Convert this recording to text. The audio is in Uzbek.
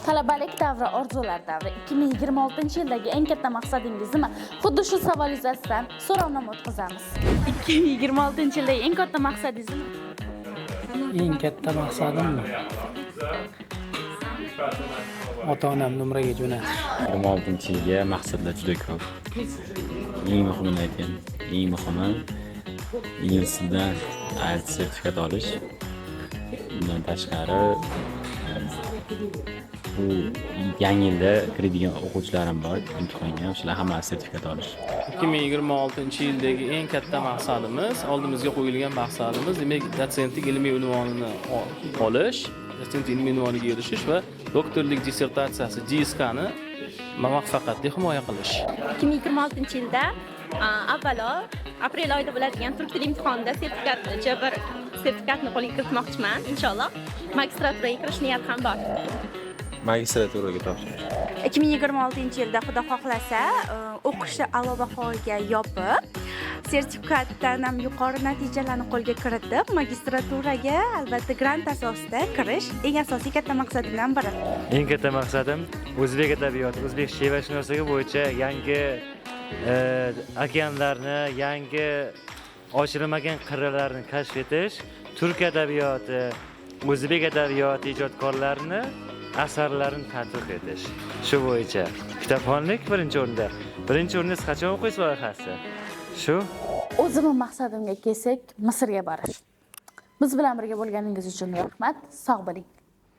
Talabalik davri orzular davri. 2026-yildagi eng katta maqsadingiz nima? Xuddi shu savol yuzasidan so'rovnoma o'tkazamiz. 2026-yildagi eng katta maqsadingiz nima? Eng katta maqsadimmi? Ota onamni umraga jo'natish. 26-yilga maqsadlar juda ko'p. Eng muhimini aytayim. Eng muhimi ingliz tilidan IELTS sertifikat olish. Bundan tashqari, bu yangi yilda kiradigan o'quvchilarim bor imtihonga, o'shalar hammasi sertifikat olish. 2026-yildagi eng katta maqsadimiz, oldimizga qo'yilgan maqsadimiz, demak, dotsentlik ilmiy unvonini olish, dotsent ilmiy unvoniga erishish va doktorlik dissertatsiyasi DSK ni muvaffaqiyatli himoya qilish. 2026-yilda avvalo aprel oyida bo'ladigan turk tili imtihonida sertifikatni, C1 sertifikatni qo'lga kiritmoqchiman, inshaalloh. Magistraturaga kirish niyati ham bor. Magistraturaga topshirish. 2026-yilda, xudo xohlasa, o'qishni a'lo bahoga yopib, sertifikatdan ham yuqori natijalarni qo'lga kiritib, magistraturaga albatta grant asosida kirish eng asosiy katta maqsadimdan biri. Eng katta maqsadim o'zbek adabiyoti, o'zbek she'rashunosligi bo'yicha yangi okeanlarni, yangi ochilmagan qirralarni kashf etish, turk adabiyoti, o'zbek adabiyoti ijodkorlarini asarlarini tadqiq etish. Shu bo'yicha kitobxonlik birinchi o'rinda. Birinchi o'rinda siz qachon o'qiysiz loyihasi. Shu. O'zimni maqsadimga kelsak, Misrga borish. Biz bilan birga bo'lganingiz uchun rahmat. Sog' bo'ling.